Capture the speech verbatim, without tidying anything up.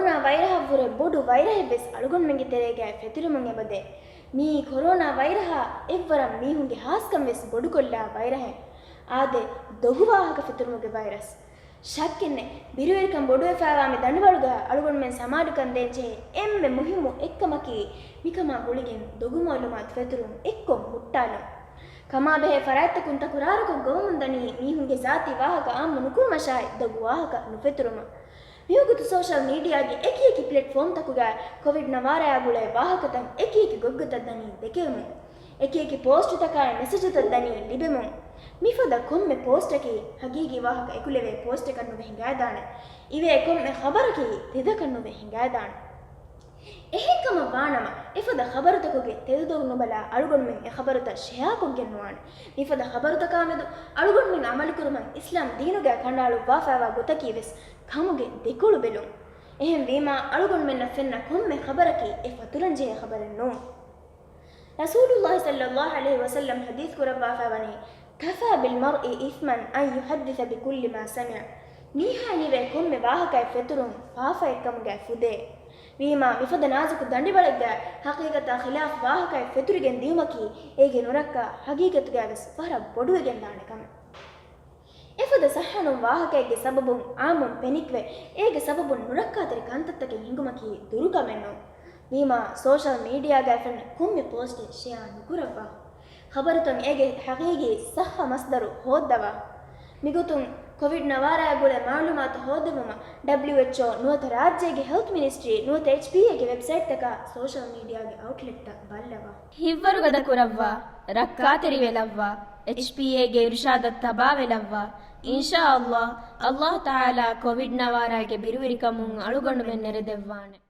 ކޮރޯނާ ވައިރަހަށްވުރެ ބޮޑު ވައިރަހެއްވެސް އަޅުގަނޑުމެންގެ ތެރޭގައި ފެތުރެމުން އެބަދޭ. މިއީ ކޮރޯނާ ވައިރަހާ އެއްވަރަށް މީހުންގެ ހާސްކަން ވެސް ބޮޑުކޮށްލާ ވައިރަހެއް. އާދެ، ދޮގު ވާހަކަ ފެތުރުމުގެ ވައިރަސް. ޝައްކެއްނެތް، ބިރުވެރިކަން ބޮޑުވެފައިވާ މި ދަނޑިވަޅުގަ އަޅުގަނޑުމެން ސަމާލުކަން ދޭންޖެހޭ އެންމެ މުހިއްމު އެއްކަމަކީ، މިކަމާ ގުޅިގެން ދޮގު މައުލޫމާތު ފެތުރުން އެއްކޮށް ހުއްޓާލުން. ކަމާބެހޭ ފަރާތްތަކުން ތަކުރާރުކޮށް ގޮވަމުންދަނީ މީހުންގެ ޒާތީ ވާހަކަ އާއްމު ނުކުރުމަށާއި ދޮގު ވާހަކަ ނުފެތުރުމަށް. މިވަގުތު ސޯޝަލް މީޑިއާގެ އެކިއެކި ޕްލެޓްފޯމްތަކުގައި ކޮވިޑް ނަވާރަޔާ ގުޅޭ ވާހަކަތައް އެކިއެކި ގޮތްގޮތަށް ދަނީ ދެކެވެމުން. އެކިއެކި ޕޯސްޓުތަކާއި މެސެޖުތައް ދަނީ ލިބެމުން. މިފަދަ ކޮންމެ ޕޯސްޓަކީ ހަގީގީ ވާހަކަ އެކުލެވޭ ޕޯސްޓަކަށް ނުވެ ހިނގާދާނެ. އިވޭ ކޮންމެ ޚަބަރަކީ ތެދަކަށް ނުވެ ހިނގާދާނެ. އެހެންކަމަށް ވާނަމަ، އެފަދަ ޚަބަރުތަކުގެ ތެދުދޮގު ނުބަލާ އަޅުގަނޑުމެން އެ ޚަބަރުތައް ޝެއާކޮށްގެން ނުވާނެ. މިފަދަ ޚަބަރުތަކާމެދު އަޅުގަނޑުމެން އަމަލުކުރުމަށް އިސްލާމް ދީނުގައި ކަނޑައަޅުއްވާފައިވާ ގޮތަކީ ވެސް ކަމުގެ ދެކޮޅު ބެލުން. އެހެންވީމާ، އަޅުގަނޑުމެންނަށް ފެންނަ ކޮންމެ ޚަބަރަކީ އެ ފަތުރަންޖެހޭ ޚަބަރެއް ނޫން. ރަސޫލުﷲ ޞައްލަﷲ ޢަލައިހި ވަސައްލަމް ޙަދީޘް ކުރައްވާފައިވަނީ، كفى بالمرء إثما أن يحدث بكل ما سمع. މީހާއަށް ނިވޭ ކޮންމެ ވާހަކައެއް ފެތުރުން ފާފައެއްކަމުގައި ފުދޭ. ވީމާ، މިފަދަ ނާޒުކު ދަނޑިވަޅެއްގައި ޙަޤީޤަތާ ޚިލާފު ވާހަކައެއް ފެތުރިގެން ދިޔުމަކީ، އޭގެ ނުރައްކާ ޙަޤީޤަތުގައި ވެސް ވަރަށް ބޮޑުވެގެންދާނެ ކަމެއް. އެފަދަ ޞައްޙަނޫން ވާހަކައެއްގެ ސަބަބުން ޢާއްމުން ފެނިކުވެ، އޭގެ ސަބަބުން ނުރައްކާތެރި ކަންތައްތަކެއް ހިނގުމަކީ ދުރުކަމެއް ނޫން. ވީމާ، ސޯޝަލް މީޑިއާގައި ފެންނަ ކޮންމެ ޕޯސްޓެއް ޝެއާ ނުކުރައްވާ. ޚަބަރުތައް އޭގެ ޙަޤީޤީ ޞައްޙަ މަޞްދަރު ހޯއްދަވާ. މިގޮތުން ކޮވިޑް ނަވާރަޔާ ގުޅޭ މަޢުލޫމާތު ހޯއްދެވުމަށް ޑަބްލިއުއެޗްއޯ ނުވަތަ ރާއްޖޭގެ ހެލްތް މިނިސްޓްރީ ނުވަތަ އެޗްޕީއޭގެ ވެބްސައިޓްތަކާ ސޯޝަލް މީޑިއާގެ އައުޓްލެޓްތައް ބައްލަވާ. ހިތްވަރުގަދަ ކުރައްވާ، ރައްކާތެރިވެލައްވާ، އެޗްޕީއޭގެ އިރުޝާދަށް ތަބާވެލައްވާ. އިންޝާﷲ، ﷲ ތަޢާލާ ކޮވިޑް ނަވާރައިގެ ބިރުވެރިކަމުން އަޅުގަނޑުމެން ނެރެދެއްވާނެ.